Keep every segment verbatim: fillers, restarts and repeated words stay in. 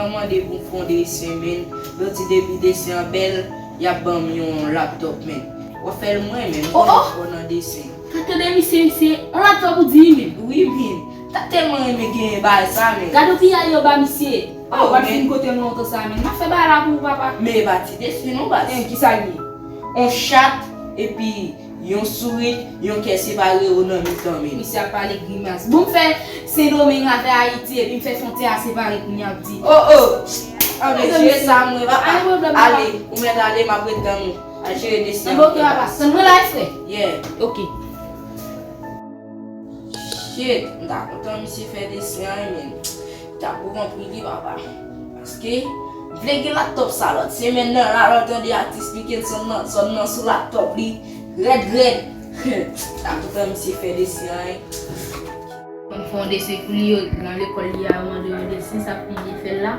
Mwen mande pou m fè yon desen, men yo di depi desen an bèl, y ap ban m yon laptòp, men. W ap fè l mwen, men m Oh, konnen oh! fò nan desen. Ka tande misye, misye, yon laptòp ou di wi, men. Wi, men. Ta tèlman renmen genyen bagay sa, men. Gade yon piyay yo ba misye. Oh, w ap men fin kote m lontan sa, men. M ap fè bagay la pou ou, papa. Men e pa ti desen non, baz. Eh, kisa l ye? On chat, epi yon sourit, yon kè separe yo nan mitan, men. Misye ap pale grimas. Bon, m fè Sendomeng avè Ayiti, epi m fè fwontyè a separe kounye a ap di. Oh, oh! Anben, jere sa mwen, papa. Pa gen pwoblèm, papa. Ale, ou mèt ale, m ap ret tann ou. Al jere desen an. Anben, ok, papa. Tann mwen la, frè. Yeah. Ok. Shit, m ta kontan misye fè desen an, men. Li t ap pran pri li, papa. Paske, m vle gen laptop sa lòt semèn nan, la, lè w tande atis Mickelson nan, zòn nan sou laptop li, rèd, rèd. M ta kontan misye fè desen an, wi. Mwen fè yon desen pou li, yo, nan lekòl li a, yo mande yon desen, sa pou li fè l la.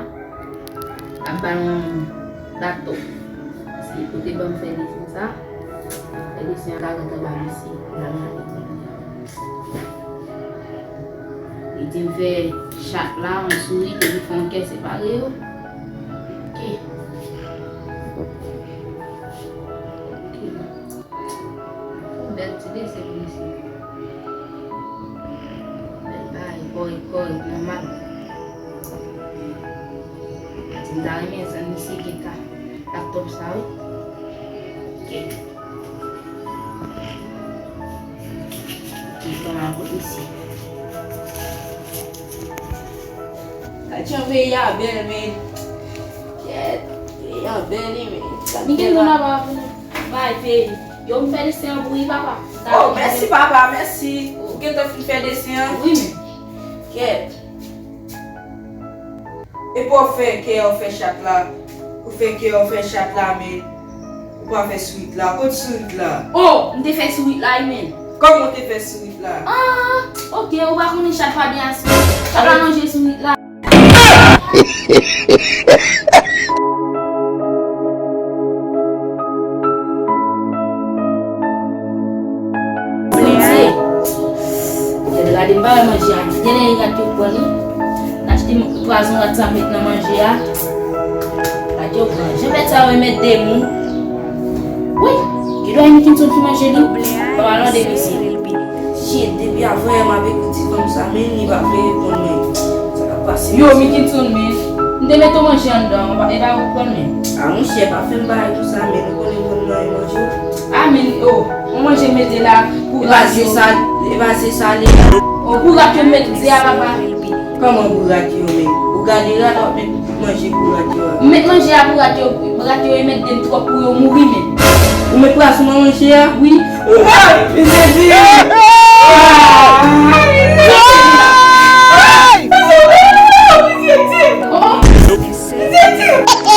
Ap ba l yon laptop. Se li pote ban m fè desen sa. Fè desen an karant anba mesye. Pou l al nan lekòl li a. Li di m fè chat la, yon sourit, epi fè yon kè separe yo. Ok. Ok. Bèl ti desen pou misye. Bèl bagay, kòrèk, kòrèk, nòmal. Ti m ta renmen zanmi misye gen ka laptop sa, wi. Ok. Ok, kòman kot misye? Gad jan peyi a bèl, men. Kèt, peyi a bèl, wi, men. Gad Miguel, bèl nou la. Napa pou nou bay peyi. Yo, m fè desen an pou li, papa. Oh, mèsi, papa, mèsi. Ou gentan fin fè desen an? Wi, men. Kèt. Epi w fè kè, w fè chat la. Ou fè kè, w fè chat la, men ou pa fè sourit la. Kot sourit la? Oh, m te fè sourit la, wi, men. Kòman w te fè sourit la? Ah, ok, ou pa konnen chat pa byen asou. Chat la manje sourit la. Bondye. Gade, gade, m pa wè manje a. Gen lè e rat yo pran li. N achte m-, pwazon rat sa met nan manje a. Rat yo pran. Jan bèt sa yo met de moun. Wi, gen dwa e Mickinson ki manje li. Ban m al mande misye. Shit, depi avanyè m ap ekri ti fanm sa, men li pa vle reponn mwen. Sa k ap pase? Yo, Mickinson, men. M te mete w manje anndan, e pa ou k pran l, men. A, monchè, pa fè m bagay konsa, men. Ou konnen fanm nan e manje w. A, men, o, ou manje mete la pou rat yo. E pa se sa, e pa se sa li la. O, pou rat yo met di a, papa. Kòman pou rat yo, men? Ou gade rat, w ap met manje pou rat yo a. M met manje a pou rat yo, rat yo e met de m twòp pou yo mouri, men. Ou met pwazon nan manje a? Wi. Woy! Misye di! Woy! Misye di! Oh! Misye di!